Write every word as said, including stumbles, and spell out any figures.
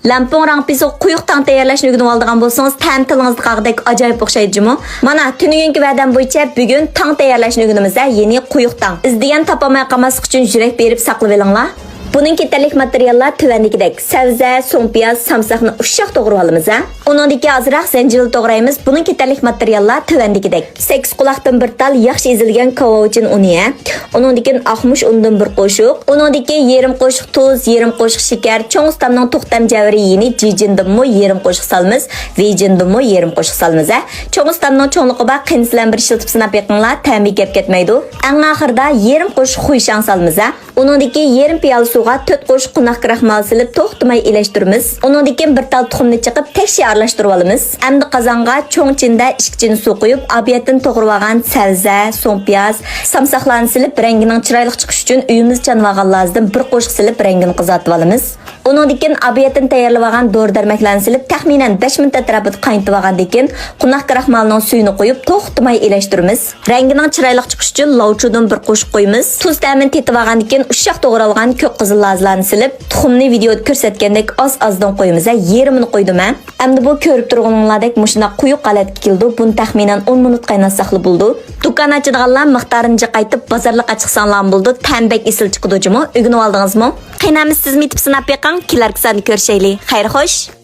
لەڭپۇڭ رەڭپىسۇ قويۇق تاڭ تەييارلاشنى ئۆگىنىۋالىدىغان بولسىڭىز، تەم تىلىڭىزدا قالغۇدەك ئاجايىپ ئوخشايدۇ جۇمۇ. مانا، تۈنۈگۈنكى ۋەدەم بويىچە بۈگۈن تاڭ تەييارلاشنى ئۆگىنىمىز ھە، يەنى قويۇق تاڭ. ئىزدىگەن تاپالماي قالماسلىق ئۈچۈن يۈرەك بېرىپ ساقلىۋېلىڭلار. بۇنىڭ كېتەرلىك ماتېرىياللار تۆۋەندىكىدەك: سەۋزە، سوڭ پىياز، سامساقنى ئۇششاق توغرىۋالىمىز ھە. ئۇنىڭدىن كېيىن ئازراق زەنجىۋىل توغرايمىز. بۇنىڭ كېتەرلىك ماتېرىياللار تۆۋەندىكىدەك: سەككىز قۇلاقتىن بىر تال ياخشى ئېزىلگەن كاۋاۋىچىن ئۇنى ھە. ئۇنىڭدىن كېيىن ئاقمۇچ ئۇنىدىن بىر قوشۇق. ئۇنىڭدىن كېيىن يېرىم قوشۇق تۇز، يېرىم قوشۇق شېكەر، چوڭ ئۇستامنىڭ توختام جەۋھىرى يېنى جىجىندىنمۇ يېرىم قوشۇق سالىمىز، ۋېيجىندىنمۇ يېرىم قوشۇق سالىمىز ھە. چوڭ ئۇستامنىڭ چوڭلۇقى بار قېنىسى بىلەن بىر ئىشلىتىپ سىناپ بېقىڭلار، تەمى گەپ كەتمەيدۇ. ئەڭ ئاخىرىدا يېرىم قوشۇق خۇيشاڭ سالىمىز ھە. ئۇنىڭدىن كېيىن يېرىم پىيالە سۇغا تۆت قوشۇق قوناق كراخمال سېلىپ توختىماي ئىلەشتۈرىمىز. ئۇنىڭدىن كېيىن بىر تال تۇخۇمنى چېقىپ تەكشى ئارىلاشتۇرۇۋالىمىز. ئەمدى قازانغا چوڭ چىنىدە ئىككى چىنە سۇ قۇيۇپ، ئاۋىيەتتىن توغرىۋالغان سەۋزە، سوڭ پىياز، سامساقلارنى سېلىپ رەڭگىنىڭ چىرايلىق چىقىشى ئۈچۈن ئۆيىمىزدە چانىۋالغان لازدىن بىر قوشۇق سېلىپ رەڭگىنى قىزارتىۋالىمىز. ئۇنىڭدىن كېيىن ئاۋىيەتتىن تەييارلىۋالغان دورا دەرمەكلەرنى سېلىپ تەخمىنەن بەش مىنۇت ئەتراپىدا قاينىتىۋالغاندىن كېيىن قوناق كراخمالىنىڭ سۈيىنى قۇيۇپ توختىماي ئىلەشتۈرىمىز. رەڭگىنىڭ چىرايلىق چىقىشى ئۈچۈن لاۋچۇدىن بىر قوشۇق قويىمىز. تۇز تەمىنى تېتىۋالغاندىن كېيىن ئۇششاق توغرالغان كۆك قىزىل لازىلارنى سېلىپ، تۇخۇمنى ۋىدېئودا كۆرسەتكەندەك ئاز-ئازدىن قويىمىز ھە، يېرىمىنى قويدۇم ھە. ئەمدى بۇ كۆرۈپ تۇرغىنىڭلاردەك مۇشۇنداق قويۇق ھالەتكە كېلىدۇ. بۇنى تەخمىنەن ئون مىنۇت قايناتساقلا بولىدۇ. دۇكان ئاچىدىغانلار مىقدارىنى جىق ئېيتىپ، بازارلىققا چىقساڭلارمۇ بولىدۇ. تەم بەك ئېسىل چىقىدۇ جۇمۇ. ئۆگىنىۋالدىڭىزمۇ؟ قېنى، ھەممە سىزمۇ يېتىپ سىناپ بېقىڭ. كېلەركى ساندا كۆرۈشەيلى. خەير خوش.